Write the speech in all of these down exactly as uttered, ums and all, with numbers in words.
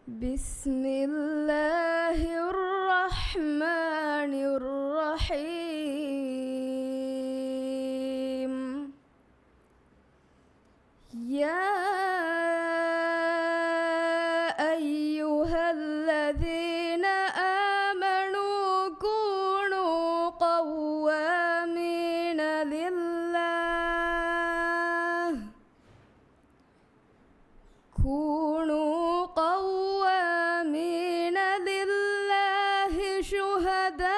بسم الله الرحمن الرحيم. يا أيها الذين آمنوا كونوا قوامين لله، كونوا قوامين لله شهداء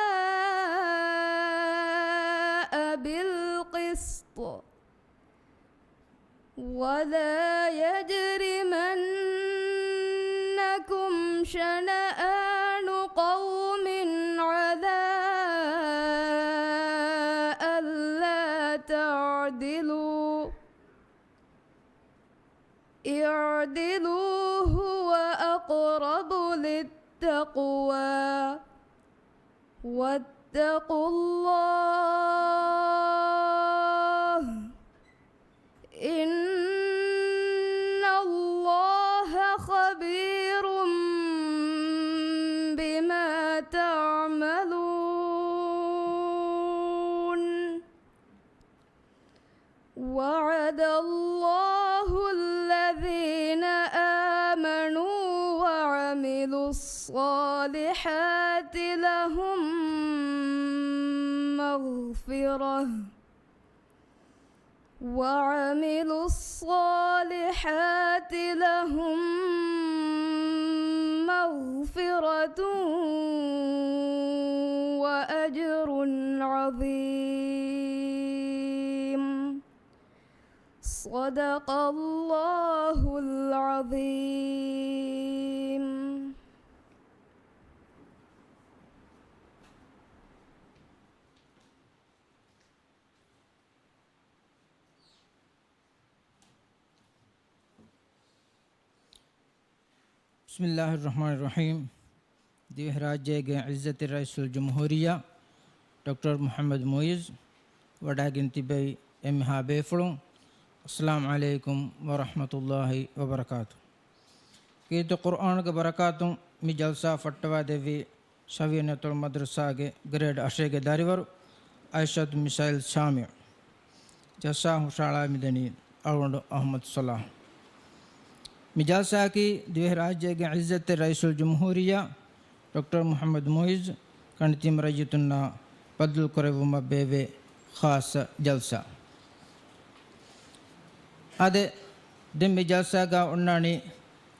بالقسط، ولا يجرمنكم شنآن قوم على ألا تعدلوا، اعدلوا هو أقرب للتقوى، واتقوا الله، إن الله خبير بما تعملون. وعد الله الذين آمنوا وعملوا الصالحات لهم مغفرة، وعملوا الصالحات لهم مغفرة وأجر عظيم. صدق الله العظيم. بسم الله الرحمن الرحيم. ދިވެހިރާއްޖޭގެ ޢިއްޒަތްތެރި ރައީސުލްޖުމްހޫރިއްޔާ ޑޮކްޓަރ މުޙައްމަދު މުޢިއްޒު ވަޑައިގެން ތިބެވި އެންމެހާ ބޭފުޅުން، އައްސަލާމު ޢަލައިކުމް ވަރަޙްމަތުﷲި ވަބަރަކާތު. ކީރިތި ޤުރްއާނުގެ ބަރަކާތުން މި ޖަލްސާ ފައްޓަވާދެއްވީ ޝަވިޔަނިޔަތުލް މަދްރަސާގެ ގްރޭޑް އަށެއްގެ ދަރިވަރު އައިޝަތު މިޝާއިލް ޝާމި. ޖަލްސާ ހުށަހަޅާ މިދަނީ އަޅުގަނޑު އަޙްމަދު ޞަލާޙް. މި ޖަލްސާއަކީ ދިވެހިރާއްޖޭގެ ޢިއްޒަތްތެރި ރައީސުލްޖުމްހޫރިއްޔާ ޑޮކްޓަރ މުޙައްމަދު މުޢިއްޒު ކަނޑިތީމަ ރައްޔިތުންނާ ބައްދަލުކުރެއްވުމަށް ބޭއްވޭ ޚާއްޞަ ޖަލްސާ. އާދެ، ދެން މި ޖަލްސާގަ އޮންނާނީ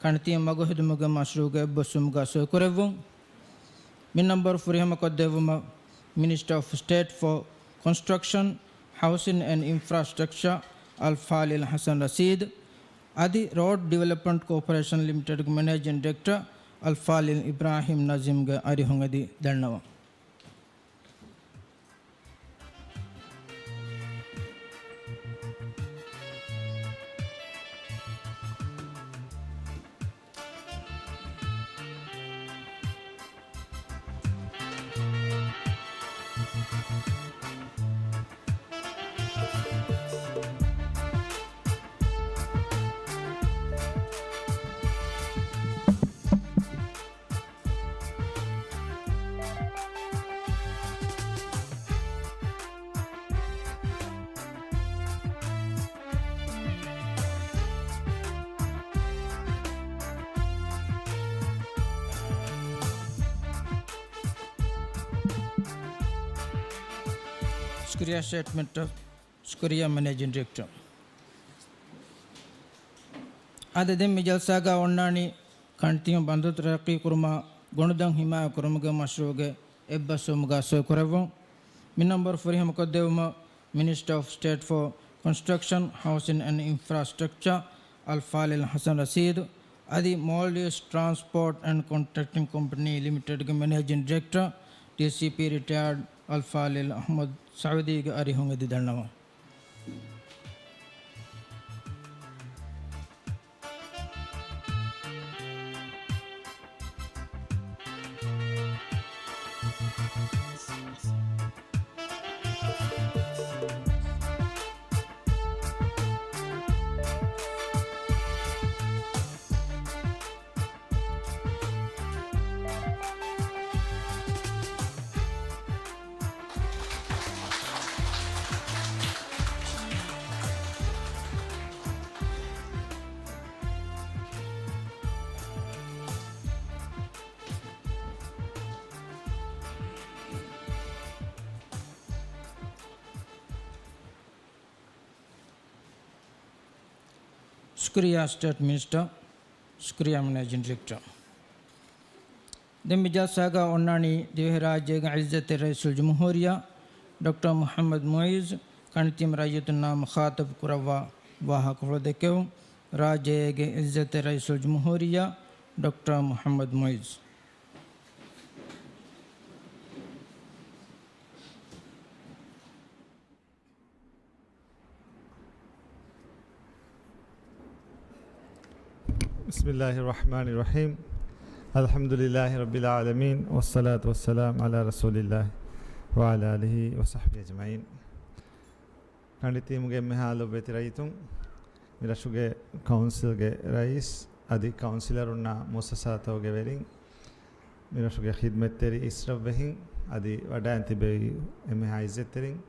ކަނޑިތީމަ މަގުހެދުމުގެ މަޝްރޫޢުގެ އެއްބަސްވުމުގަ ސޮއިކުރެއްވުން. މި ނަންބަރު ފުރިހަމަކޮށްދެއްވުމަށް މިނިސްޓަރ އޮފް ސްޓޭޓް ފޯ ކޮންސްޓްރަކްޝަން، ހައުސިން އެންޑް އިންފްރާސްޓްރަކްޗާ އަލްފާޟިލް ޙަސަން ރަޝީދު އަދި ރޯޑް ޑިވެލޮޕްމަންޓް ކޯޕަރޭޝަން ލިމިޓެޑްގެ މެނޭޖިން ޑިރެކްޓަރ އަލްފާޟިލް އިބްރާހިމް ނަޒީމްގެ އަރިހުން އެދި ދަންނަވަން. ޝުކުރިއްޔާ ސްޓޭޓްމަންޓް އޮފް ޝުކުރިއްޔާ މެނޭޖިން ޑިރެކްޓަރ. އާދެ، ދެން މި ޖަލްސާގަ އޮންނާނީ ކަނޑިތީމަ ބަނދު ތަރައްޤީ ކުރުމާ ގޮނޑުދަން ހިމާޔަތް ކުރުމުގެ މަޝްރޫޢުގެ އެއްބަސްވުމުގަ ސޮއިކުރެއްވުން. މި ނަންބަރު ފުރިހަމަކޮށްދެއްވުމަށް މިނިސްޓަރ އޮފް ސްޓޭޓް ފޯ ކޮންސްޓްރަކްޝަން، ހައުސިން އެންޑް އިންފްރާސްޓްރަކްޗާ އަލްފާޟިލް ޙަސަން ރަޝީދު އަދި މޯލްޑިވްސް ޓްރާންސްޕޯޓް އެންޑް ކޮންޓްރެކްޓިން ކޮމްޕަނީ ލިމިޓެޑްގެ މެނޭޖިން ޑިރެކްޓަރ، ޑީސީޕީ ރިޓަޔާޑް އަލްފާޟިލް އަޙްމަދު ސަޢުދީގެ އަރިހުން އެދި ދަންނަވަން. ޝުކުރިއްޔާ ސްޓޭޓް މިނިސްޓަރ، ޝުކުރިއްޔާ މެނޭޖިން ޑިރެކްޓަރ. ދެން މި ޖަލްސާގަ އޮންނާނީ ދިވެހިރާއްޖޭގެ ޢިއްޒަތްތެރި ރައީސުލްޖުމްހޫރިއްޔާ ޑޮކްޓަރ މުޙައްމަދު މުޢިއްޒު ކަނޑިތީމަ ރައްޔިތުންނާ މުޚާޠަބު ކުރައްވާ ވާހަކަފުޅު ދެއްކެވުން. ރާއްޖޭގެ ޢިއްޒަތްތެރި ރައީސުލްޖުމްހޫރިއްޔާ ޑޮކްޓަރ މުޙައްމަދު މުޢިއްޒު. بسم الله الرحمن الرحيم. الحمد لله رب العالمين، والصلاة والسلام على رسول الله وعلى آله وصحبه أجمعين. ކަނޑިތީމުގެ އެންމެހާ ލޮބުވެތި ރައްޔިތުން، މި ރަށުގެ ކައުންސިލްގެ ރައީސް އަދި ކައުންސިލަރުންނާ މުއައްސަސާތަކުގެ ވެރިން، މި ރަށުގެ ޚިދްމަތްތެރި އިސްރަށްވެހިން އަދި ވަޑައިން ތިބެވި އެންމެހާ އިއްޒަތްތެރިން،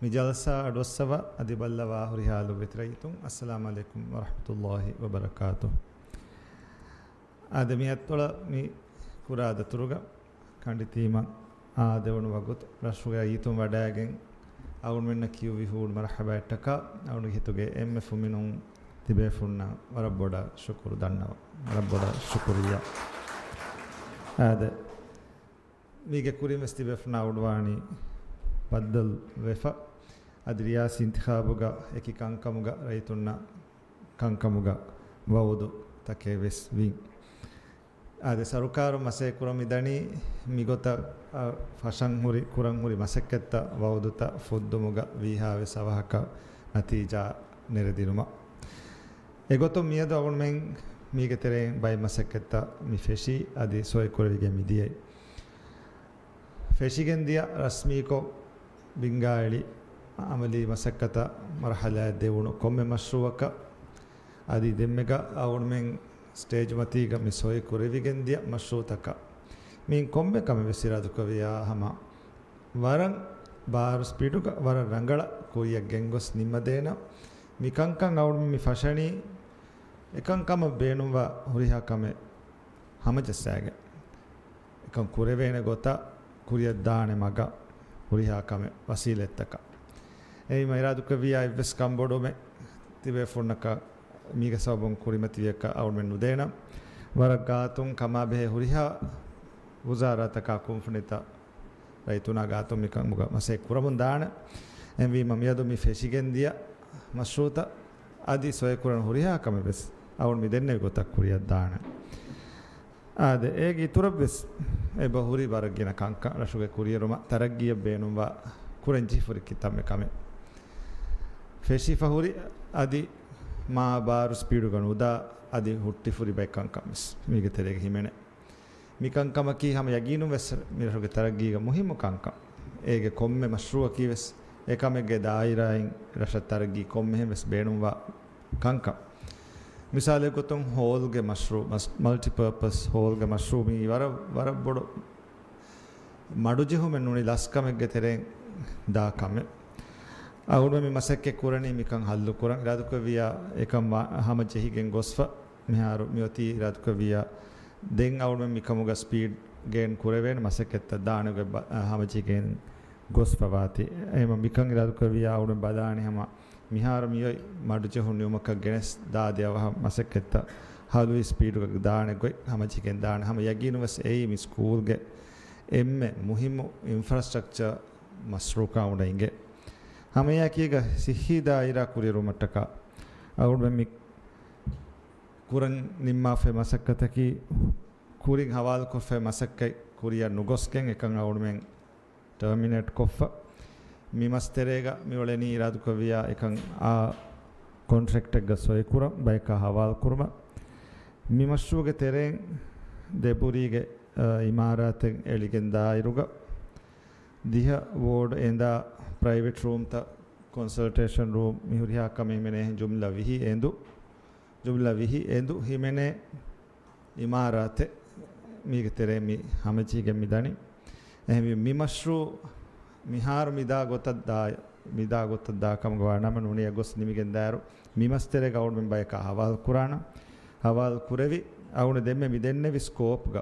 މި ޖަލްސާ އަޑުއައްސަވާ އަދި ބައްލަވާ ހުރިހާ ލޮބުވެތި ރައްޔިތުން، އައްސަލާމު ޢަލައިކުމް ވަރަޙްމަތުﷲި ވަބަރަކާތުހު. އާދެ، މި އަތޮޅަށް މި ކުރާ ދަތުރުގަ ކަނޑިތީމަށް އާދެވުނު ވަގުތު ރަށުގެ ރައްޔިތުން ވަޑައިގެން އަޅުގަނޑުމެންނަށް ކިޔުއްވި ހޫނު މަރުޙަބާއަށްޓަކާ އަޅުގަނޑުގެ ހިތުގެ އެންމެ ފުމިނުން ތިބޭފުންނަށް ވަރަށް ބޮޑަށް ޝުކުރު ދަންނަވަން. ވަރަށް ބޮޑަށް ޝުކުރިއްޔާ. އާދެ، މީގެ ކުރިން ވެސް ތިބޭފުންނާ އުޑުވާނީ ބައްދަލު ވެފަ. އަދި ރިޔާސީ އިންތިޚާބުގަ އެކި ކަންކަމުގަ ރައްޔިތުންނަށް ކަންކަމުގަ ވައުދު ތަކެއް ވެސް ވިން. އާދެ، ސަރުކާރުން މަސައްކަތް ކުރަން މިދަނީ މިގޮތަށް، އަ، ފަށަން ހުރި، ކުރަން ހުރި މަސައްކަތްތައް، ވައުދުތައް ފުއްދުމުގަ ވީހާވެސް އަވަހަކަށް ނަތީޖާ ނެރެދިނުމަށް. އެގޮތުން މިއަދު އަޅުގަނޑުމެން މީގެ ތެރެއިން ބައެއް މަސައްކަތްތައް މި ފެށީ އަދި ސޮއިކުރެވިގެން މިދިޔައީ. ފެށިގެން ދިޔަ ރަސްމީކޮށް ބިންގާއެޅި އަމަލީ މަސައްކަތަށް މަރުޙަލާއެއް ދެވުނު ކޮންމެ މަޝްރޫޢަކަށް އަދި ދެންމެގަ އަޅުގަނޑުމެން ސްޓޭޖް މަތީގަ މި ސޮއި ކުރެވިގެން ދިޔަ މަޝްރޫޢުތަކަށް މިއިން ކޮންމެ ކަމެއް ވެސް އިރާދަކުރެއްވިޔާ ހަމަ ވަރަށް ބާރު ސްޕީޑުގަ ވަރަށް ރަނގަޅަށް ކުރިއަށް ގެންގޮސް ނިންމަދޭނަން. މިކަންކަން އަޅުގަނޑުމެން މި ފަށަނީ އެކަންކަމަށް ބޭނުންވާ ހުރިހާ ކަމެއް ހަމަޖައްސާގެން. އެކަން ކުރެވޭނެ ގޮތަށް ކުރިއަށް ދާނެ މަގަށް ހުރިހާ ކަމެއް ވަސީލަތްތަކަށް. އެހީމަ އިރާދަކުރެއްވިޔާ އެއްވެސް ކަންބޮޑުވުމެއް ތިބޭފުންނަކަށް މީގެ ސަބަބުން ކުރިމަތިވިޔަކަށް އަޅުމެން ނުދޭނަން. ވަރަށް ގާތުން ކަމާބެހޭ ހުރިހާ ވުޒާރާތަކާ ކުންފުނިތައް ރައްޔިތުންނާ ގާތުން މިކަމުގަ މަސައްކަތް ކުރަމުން ދާނެ. އެހެންވީމަ މިއަދު މި ފެށިގެން ދިޔަ މަޝްރޫޢުތައް އަދި ސޮއިކުރަން ހުރިހާ ކަމެއް ވެސް އަޅުގަނޑު މި ދެންނެވި ގޮތަށް ކުރިއަށް ދާނެ. އާދެ، އޭގެ އިތުރަށް ވެސް އެބަ ހުރި ވަރަށް ގިނަ ކަންކަން ރަށުގެ ކުރިއެރުމަށް ތަރައްގީއަށް ބޭނުންވާ ކުރަންޖެހިފަ ހުރި ކިތަންމެ ކަމެއް. ފެށިފަ ހުރި އަދި މާ ބާރު ސްޕީޑުގަ ނުދާ އަދި ހުއްޓިފަ ހުރި ބައެއް ކަންކަން ވެސް މީގެ ތެރޭގަ ހިމެނޭ. މި ކަންކަމަކީ ހަމަ ޔަގީނުން ވެސް މި ރަށުގެ ތަރައްގީގަ މުހިއްމު ކަންކަން. އޭގެ ކޮންމެ މަޝްރޫޢަކީ ވެސް އެކަމެއްގެ ދާއިރާއިން ރަށަށް ތަރައްގީ ކޮންމެހެން ވެސް ބޭނުންވާ ކަންކަން. މިސާލެއް ގޮތުން ހޯލްގެ މަޝްރޫޢު، މަސް-، މަލްޓިޕާޕަސް ހޯލްގެ މަޝްރޫޢު މީ ވަރަށް، ވަރަށް ބޮޑު މަޑުޖެހުމެއް ނޫނީ ލަސްކަމެއްގެ ތެރެއިން ދާ ކަމެއް. އަޅުގަނޑުމެން މި މަސައްކަތް ކުރަނީ މިކަން ހައްލު ކުރަން. އިރާދަކުރެއްވިޔާ އެކަން ވާ-، ހަމަޖެހިގެން ގޮސްފަ މިހާރު މިއޮތީ އިރާދަކުރެއްވިޔާ ދެން އަޅުގަނޑުމެން މިކަމުގަ ސްޕީޑް ގެއިން ކުރެވޭނެ މަސައްކަތްތައް ދާނެ ގޮތް ބަ-، ހަމަޖެހިގެން ގޮސްފަ ވާތީ. އެހެންވީމަ މިކަން އިރާދަކުރެއްވިޔާ އަޅުގަނޑުމެން ބަލާނީ ހަމަ މިހާރު މިއޮތް މަޑުޖެހުން ނިމުމަކަށް ގެނެސް ދާ ދެއަވަހަށް މަސައްކަތްތައް ހަލުވި ސްޕީޑުގަ ދާނެ ގޮތް ހަމަޖެހިގެން ދާނެ. ހަމަ ޔަގީނުން ވެސް އެއީ މި ސްކޫލްގެ އެންމެ މުހިއްމު އިންފްރާސްޓްރަކްޗަރ މަޝްރޫޢަކާ އުޑަ އިނގޭ. ހަމައެއާއެކީގަ ސިއްހީ ދާއިރާ ކުރިއެރުމަށްޓަކާ އަޅުގަނޑުމެން މި ކުރަން ނިންމާފައި މަސައްކަތަކީ ކުރިން ހަވާލުކޮށްފައި މަސައްކަތް ކުރިއަށް ނުގޮސްގެން އެކަން އަޅުގަނޑުމެން ޓާމިނޭޓް ކޮށްފަ. މި މަސް ތެރޭގަ މިއުޅެނީ އިރާދަކުރެއްވިޔާ އެކަން އާ ކޮންޓްރެކްޓެއްގަ ސޮއިކުރަން ބަޔަކާ ހަވާލުކުރުމަށް. މި މަޝްރޫޢުގެ ތެރެއިން ދެބުރީގެ، އަ، އިމާރާތެއް އެޅިގެން ދާއިރުގަ ދިހަ ވޯޑް އެނދާ ޕްރައިވެޓް ރޫމްތައް، ކޮންސަލްޓޭޝަން ރޫމް، މި ހުރިހާ ކަމެއް ހިމެނޭހެން ޖުމްލަ ވިހި އެނދު، ޖުމްލަ ވިހި އެނދު ހިމެނޭ އިމާރާތެއް މީގެ ތެރޭ މި ހަމަޖެހިގެން މި ދަނީ. އެހެންވީ މި މަޝްރޫޢު މިހާރު މިދާ ގޮތަށް ދާ، މިދާ ގޮތަށް ދާ ކަމުގަ ވާ ނަމަ ނޫނީ އެ ގޮސް ނިމިގެން ދާއިރު މި މަސް ތެރޭގަ އަޅުގަނޑުމެން ބަޔަކާ ހަވާލު ކުރާނަން. ހަވާލު ކުރެވި އަޅުގަނޑު ދެންމެ މި ދެންނެވި ސްކޯޕްގަ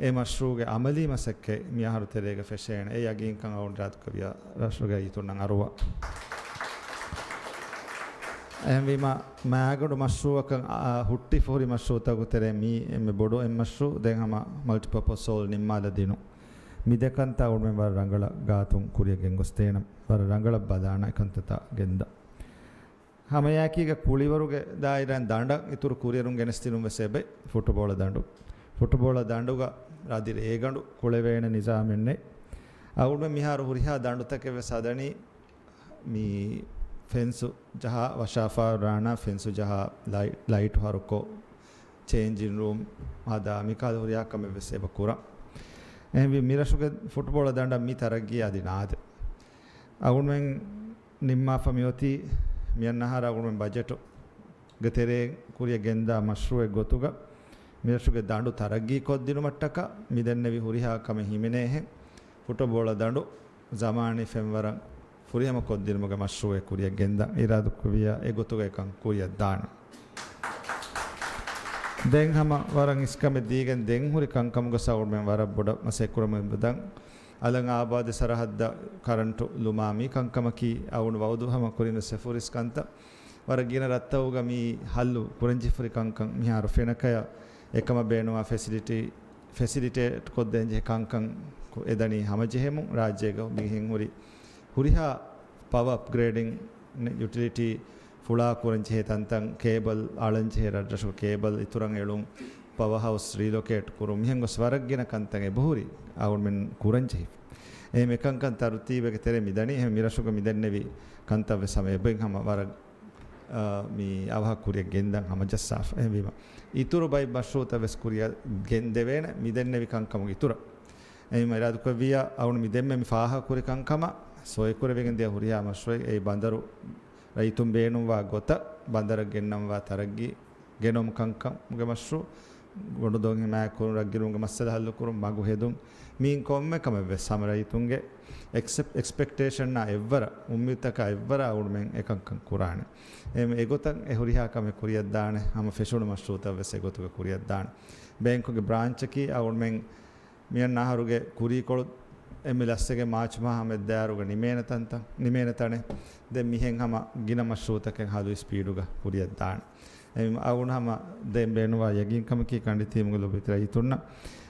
އެ މަޝްރޫޢުގެ އަމަލީ މަސައްކަތް މި އަހަރު ތެރޭގަ ފެށޭނެ. އެ ޔަގީންކަން އަޅުގަނޑު އިރާދަކުރެއްވިޔާ ރަށުގެ ރައްޔިތުންނަށް އަރުވާ. އެހެންވީމަ، މާގަނޑު މަޝްރޫއަކަށް، އާ، ހުއްޓިފަ ހުރި މަޝްރޫއުތަކުގެ ތެރޭ މީ އެންމެ ބޮޑު އެއް މަޝްރޫއު. ދެން ހަމަ މަލްޓިޕަޕަސް ހޯލް ނިންމާލަދިނުން. މި ދެ ކަންތައް އަޅުމެން ވަރަށް ރަނގަޅަށް ގާތުން ކުރިއަށް ގެންގޮސްދޭނަން. ވަރަށް ރަނގަޅަށް ބަލާނަން އެ ކަންތައްތައް ގެންދަން. ހަމައެކީގަ ކުޅިވަރުގެ ދާއިރާއިން ދަނޑަށް އިތުރު ކުރިއެރުން ގެނެސްދިނުން ވެސް އެބައި. ފުޓުބޯޅަ ދަނޑު. ފުޓުބޯޅަ ދަނޑުގަ އަދި ރޭގަނޑު ކުޅެވޭނެ ނިޒާމެއް ނެތް. އަޅުމެން މިހާރު ހުރިހާ ދަނޑުތަކެއް ވެސް ހަދަނީ މި ފެންސު ޖަހާ، ވަށާފާރާނާ ފެންސު ޖަހާ، ލައި-، ލައިޓު ހަރުކޮށް، ޗޭންޖިން ރޫމް ހަދާ، މިކަހަލަ ހުރިހާ ކަމެއް ވެސް އެބަ ކުރަން. އެހެންވީ މިރަށުގެ ފުޓްބޯޅަ ދަނޑަށް މި ތަރައްގީ އަދި ނާދެ. އަޅުމެން ނިންމާފަ މިއޮތީ މިއަންނަ އަހަރަށް އަޅުމެން ބަޖެޓުގެ ތެރޭ ކުރިއަށް ގެންދާ މަޝްރޫއެއް ގޮތުގަ، މިރަށުގެ ދަނޑު ތަރައްގީ ކޮށްދިނުމަށްޓަކާ މިދެންނެވި ހުރިހާ ކަމެއް ހިމެނޭހެން، ފުޓުބޯޅަ ދަނޑު ޒަމާނީ ފެންވަރަށް ފުރިހަމަ ކޮށްދިނުމުގެ މަޝްރޫއެއް ކުރިއަށް ގެންދަން އިރާދަކުރެއްވިއްޔާ، އެގޮތުގައި ކަން ކުރިއަށް ދާނަން. ދެން ހަމަ ވަރަށް އިސްކަމެއް ދީގެން ދެން ހުރި ކަންކަމުގަ ސައުޅުމެން ވަރަށް ބޮޑަށް މަސައްކަތް ކުރަމުން އެބަދަން. އަލަށް އާބާދު ސަރަހައްދަށް ކަރަންޓު ލުމާ މި ކަންކަމަކީ އަޅުގަނޑު ވައުދު ހަމަ ކުރިން ވެސް އެފުރިސް ކަންތައް. ވަރަށް ގިނަ ރަށްތަކުގަ މި ހައްލު ކުރަންޖެހިފަ ހުރި ކަންކަން މިހާރު ފެނަކަޔަށް އެކަމަށް ބޭނުންވާ ފެސިލިޓީ، ފެސިލިޓޭޓް ކޮށްދޭންޖެހޭ ކަންކަން ކު-، އެދަނީ ހަމަޖެހެމުން. ރާއްޖޭގަ މިހެން ހުރި ހުރިހާ ޕަވަ އަޕްގްރޭޑިން، ޔުޓިލިޓީ ފުޅާ ކުރަންޖެހޭ ތަންތަން، ކޭބަލް އަޅަންޖެހޭ، ރަށްރަށު ކޭބަލް އިތުރަށް އެޅުން، ޕަވަ ހައުސް ރީލޮކޭޓް ކުރުން، މިހެން ގޮސް ވަރަށް ގިނަ ކަންތައް އެބަހުރި އަޅުމެން ކުރަންޖެހިފަ. އެހެން އެކަންކަން ތަރުތީބެއްގެ ތެރޭ މިދަނީ. އެހެން މިރަށުގަ މިދެންނެވި ކަންތައް ވެސް ހަމަ އެބައިން ހަމަ ވަރަށް، އާ، މި އަވަހަށް ކުރިއަށް ގެންދަން ހަމަޖައްސާފަ. އެހެންވީމަ، އިތުރު ބައެއް މަޝްރޫއުތައް ވެސް ކުރިއަށް ގެންދެވޭނެ މިދެންނެވި ކަންކަމުގެ އިތުރަށް. އެހެންވީމަ އިރާދަކުރެއްވިއްޔާ، އަޅުގަނޑު މި ދެންމެ މި ފާހަގަކުރި ކަންކަމަށް ސޮއިކުރެވިގެން ދިޔަ ހުރިހާ މަޝްރޫއެއް އެއީ ބަނދަރު ރައްޔިތުން ބޭނުންވާ ގޮތަށް ބަނދަރަށް ގެންނަންވާ ތަރައްގީ ގެނައުމު ކަންކަމުގެ މަޝްރޫއު، ގޮނޑުދޮން ހިމާޔަތްކުރުން، ރަށްގިރުމުގެ މައްސަލަ ހައްލުކުރުން، މަގު ހެދުން، މިއިން ކޮންމެ ކަމެއް ވެސް ހަމަ ރައްޔިތުންގެ އެކްސެޕް-، އެކްސްޕެކްޓޭޝަންއާ އެއްވަރަށް، އުއްމީދުތަކާ އެއްވަރަށް އަޅުގަނޑުމެން އެކަންކަން ކުރާނެ. އެ، އެގޮތަށް އެ ހުރިހާ ކަމެއް ކުރިއަށްދާނެ، ހަމަ ފެށުނު މަޝްރޫއުތައް ވެސް އެގޮތުގަ ކުރިއަށްދާނެ. ބޭންކުގެ ބްރާންޗަކީ އަޅުގަނޑުމެން މިއަންނަ އަހަރުގެ ކުރީކޮޅު އެންމެ ލަސްވެގެން މާޗް މަހާ ހަމައަށްދާއިރުގަ ނިމޭނެ ތަންތަން، ނިމޭނެ ތަނެއް. ދެން މިހެން ހަމަ ގިނަ މަޝްރޫއުތަކެއް ހަލު ސްޕީޑުގަ ކުރިއަށްދާނެ. އެ، އަޅުގަނޑު ހަމަ ދެން ބޭނުންވާ ޔަގީންކަމަކީ ކަނޑިތީމުގެ ލޮބުވެތި ރައްޔިތުންނަށް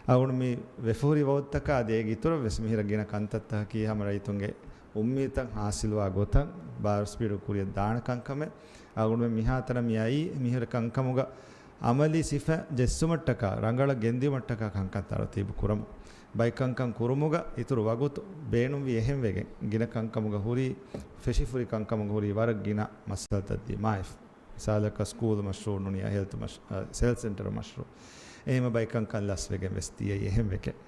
އަޅުގަނޑު މި ވެފަހުރި ވައުދުތަކާ އަދި އޭގެ އިތުރަށް ވެސް މިހިރަ ގިނަ ކަންތައްތަކަކީ ހަމަ ރައްޔިތުންގެ އުއްމީދުތައް ހާސިލުވާ ގޮތަށް ބާރު ސްޕީޑު ކުރިއަށް ދާނެ ކަންކަމެއް. އަޅުގަނޑުމެން މިހާތަނަށް މި އައީ މިހިރަ ކަންކަމުގަ އަމަލީ ސިފަ ޖެއްސުމަށްޓަކާ، ރަނގަޅަށް ގެންދިޔުމަށްޓަކާ ކަންކަން ތަރުތީބު ކުރަމުން. ބައެއް ކަންކަން ކުރުމުގަ އިތުރު ވަގުތު ބޭނުންވި އެހެންވެގެން، ގިނަ ކަންކަމުގަ ހުރީ، ފެށިފަހުރި ކަންކަމުގަ ހުރީ ވަރަށް ގިނަ މައްސަލަތައް ދިމާވެފަ. މިސާލަކަށް ސްކޫލް މަޝްރޫއު ނޫނީ ހެލްތު މަޝް-، އަ، ހެލްތު ސެންޓަރ މަޝްރޫއު. އެހެން ބައެއް ކަންކަން ލަސްވެގެން ވެސް ދިޔައީ އެހެން ވެގެން.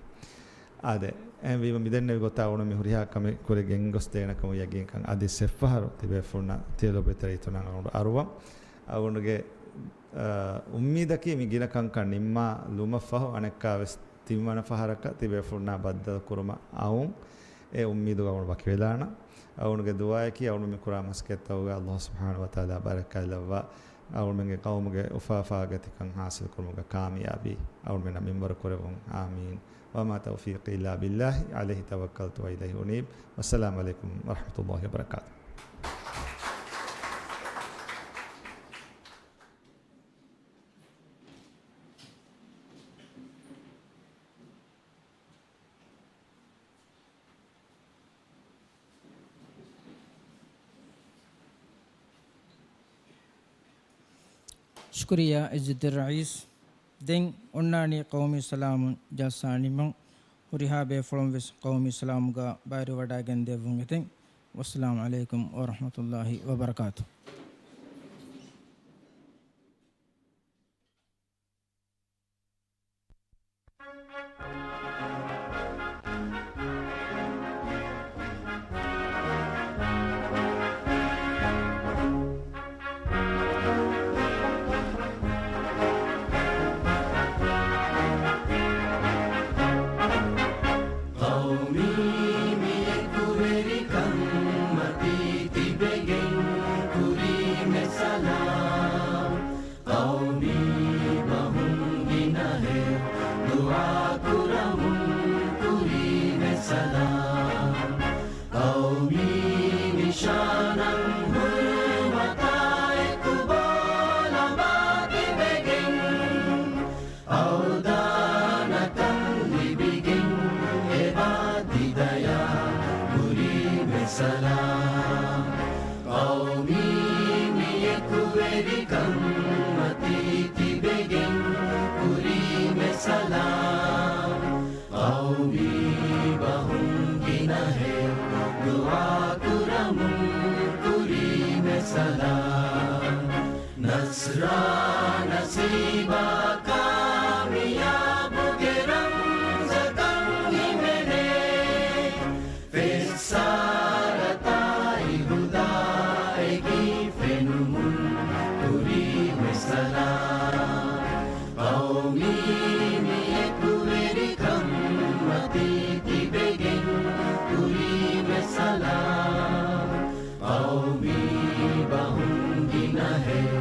އާދެ، އެހެންވީމަ މިދެންނެވި ގޮތާ އަޅުގަނޑު މި ހުރިހާ ކަމެއް ކުރިއަށް ގެންގޮސްދޭނެ ކަމަށް ޔަގީންކަން އަދި ސެއްފަހަރު ތިބޭފުޅުންނަށް ތިޔަ ލޮބުވެތި ރައްޔިތުންނަށް އަޅުގަނޑު އަރުވަން. އަޅުގަނޑުގެ، އަ، އުއްމީދަކީ މި ގިނަ ކަންކަން ނިންމާލުމަށްފަހު އަނެއްކާވެސް ތިންވަނަ ފަހަރަކަށް ތިބޭފުޅުންނާ ބައްދަލުކުރުމަށް އައުން އެ އުއްމީދުގަ އަޅުގަނޑު ވަކިވެލާނަން. އަޅުގަނޑުގެ ދުޢާއަކީ އަޅުގަނޑު މި ކުރާ މަސައްކަތްތަކުގަ ﷲ ސުބްޙާނަހޫ ވަތަޢާލާ ބަރަކާތްލައްވާ، އަޅުގަނޑުމެންގެ ޤައުމުގެ އުފާ އުފާގަތިކަން ޙާޞިލުކުރުމުގަ ކާމިޔާބީ އަޅުގަނޑުމެންނަށް މިންވަރު ކުރެއްވުން. އާމީން. وما توفيقي إلا بالله، عليه توكلت وإليه أنيب. والسلام عليكم ورحمة الله وبركاته. ޝުކުރިއްޔާ އިއްޒަތްތެރި ރައީސް. ދެން އޮންނާނީ ޤައުމީ ސަލާމުން ޖަލްސާ ނިމުން. ހުރިހާ ބޭފުޅުން ވެސް ޤައުމީ ސަލާމުގަ ބައިވެރިވަޑައިގެން ދެއްވުން އެތެން. ވައްސަލާމު ޢަލައިކުމް ވަރަޙްމަތުﷲި ވަބަރަކާތުހު. ޤައުމީ މިއެކުވެރިކަންމަތީ ތިބެގެން ސަލާމް. ޤައުމީ ބަހުން ގިނަހެއް ދުޢާ ކުރަމުން ކުރީމެ ސަލާމް. ނަޞްރާ ނަސީބާ ކާމިޔާބުގެ ރަމްޒަކަށް ހިމެނޭ. ފެއްސާރަ ތާއި ހުދާއެކީ ފެނުމުން ކުރީމެ ސަލާމް. ޤައުމީ މި އެކުވެރިކަން މަތީ ތިބެގެން ކުރީމެ ސަލާމް. ޤައުމީ ބަހުން ގިނަހެއް